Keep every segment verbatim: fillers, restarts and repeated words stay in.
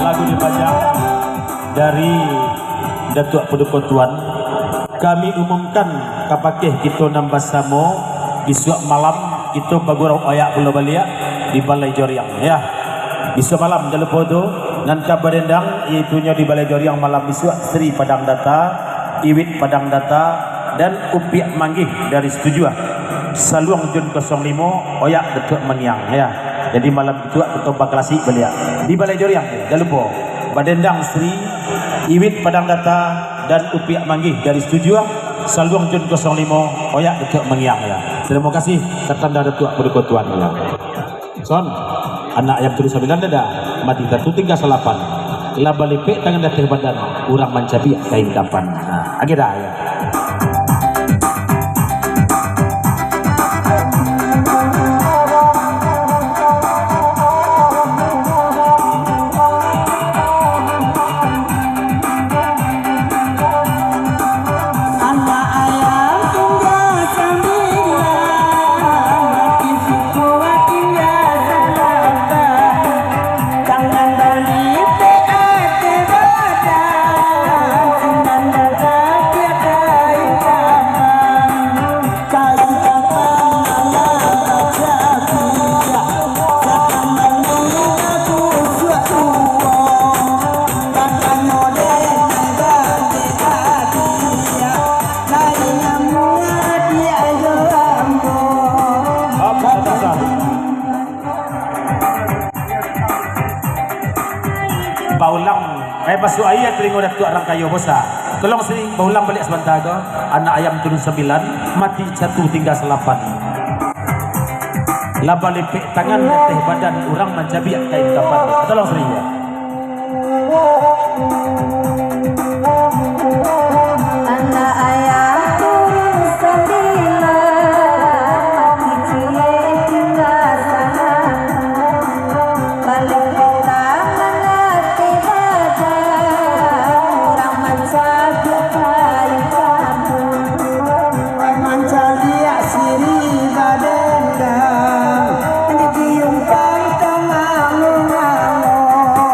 Lagu dipajang dari Datuak Paduko Tuan. Kami umumkan ka bakeh kito nan basamo, bisuak malam kito bagurau oyak pulo baliak di Balai Joriang, ya. Bisuak malam, jan lupo tu, nan ka badendang, iaitunyo di Balai Joriang malam bisuak, Sri Padang Data, Iwit Padang Data, dan Upiak Manggih dari Situjuah. Saluang Jun kosong limo, Oyak Datuak Mangiang, ya. Jadi, malam bisuak kito baklasik baliak di Balai Joriang, jan lupo. Badendang Sri, Iwit Padang Data, dan Upiak Manggih dari Situjuah. Saluang Jun kosong limo, Oyak Datuak Mangiang, ya. Tarimo kasih, tatanda Datuak Paduko Tuan, ya. Son, anak ayam turuik sambilan dada, mati satu tingga salapan. Lah balipek tangan di ateh badan, urang mancabiak kain kapan. Nah, agiah dah, ya. Anak ayam tingga sambilan, mati satu tingga salapan. Tangan balipek ateh badan, sinan dada kain kapan. Kain kapan alah bacabiak, sakaman minyak busuak tuo. Kapan model nan ganteng hadiah, lain namuah hadiah jo ambo. Baulang, eh, basuak aia talingo Datuak Rangkayo Bosa. Tolong Sri, baulang baliak sabanta ko. Anak ayam turun sambilan, mati satu tingga salapan. Lah balipek tangan di ateh badan, urang mancabiak kain kapan. Tolong Sri, ya. Anak ayam turun sambilan, mati ciek tingga salapan. Balipek tangan di ateh badan, urang mancabiak kain kapan. Mancabiak sirih badendang, dicium pantang ango-ango.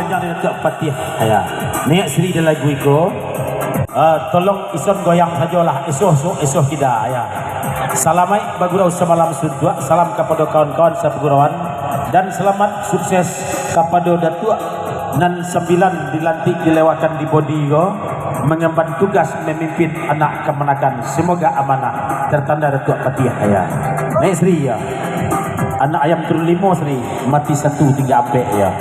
Yang dari Datuak Patiah, ya. Naiak Sri di lagu iko, eh, tolong ison goyang sajolah, esoh sok, esoh kida, ya. Salamaik bagurau samalam suntuak, salam kapado kawan-kawan sapagurauan, dan salamat sukses kapado Datuak nan sambilan dilantik dilewakan di bodi ko, mangemban tugas mamimpin anak kamanakan. Semoga amanah, tertanda Datuak Patiah, ya. Naiak Sri, ya. Anak ayam turun limo, Sri. Mati satu, tingga ampek, ya.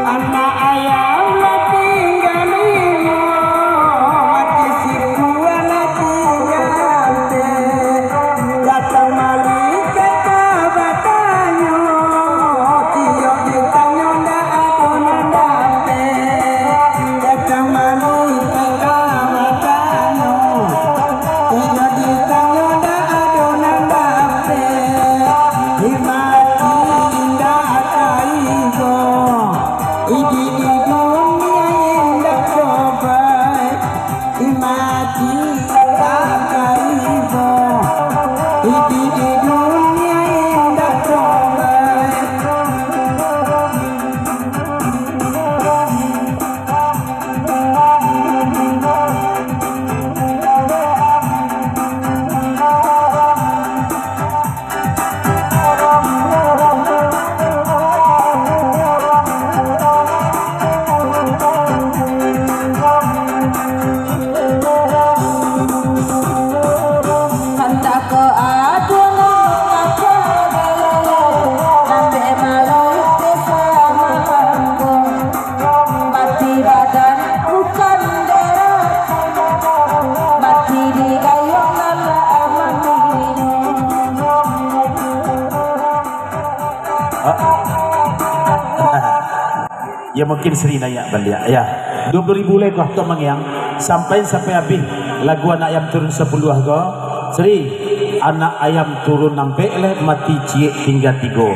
Anak ayam lah tingga limo, mati siku anak tingga ampek. Datang malaikat ka batanyo, tiok ditanyo ndak ado nan dapek. Datang malaikat ka batanyo, tiok ditanyo ndak ado nan dapek. Mati indak ka ibo, iduik di dunia indak cobai. Mati indak ka ibo, iduik di dunia indak cobai. Mati badan bukan darah, mati digayung anak mati. Ya, mungkin Sri naiak baliak, ya. Dua puluh ribu lai ko, Tuan Mangiang. Sampai, sampai abih lagu Anak Ayam Turun Sapuluah ko. Sri, anak ayam turun ampek lai, mati ciek tingga tigo.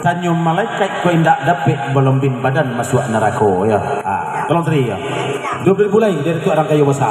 Tanyo malaikat ko indak dapek, balombin badan masuak narako, ya. Ha, tolong Sri, ya. Dua puluh ribu lai dari Tuan Rangkayo Basa.